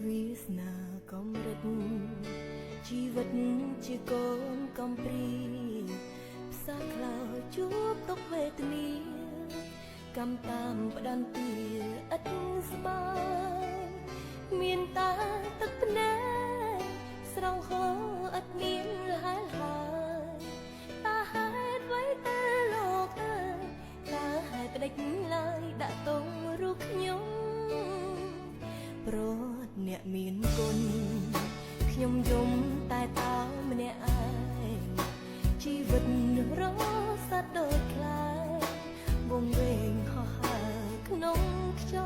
វាសនាកំរិតជីវិតជាកូនកំព្រាផ្សារខ្លោចជួបទុកវេទនាកម្មតាមផ្ដន្ទាឥតស្បាយមានតាទឹកភ្នែកស្រង់ហូរឥតមានលហែលហើយតាហេតុអ្វីទៅលោកអើយតាហេតុផ្ដេចឡើយដាក់ទងរូបខ្ញុំ ប្រត់អ្នកមានគុណខ្ញុំយំតែតោម្នាក់ឯងជីវិតរសត្វដូចខ្លែងវងវែងហោះហើរក្នុងខ្យ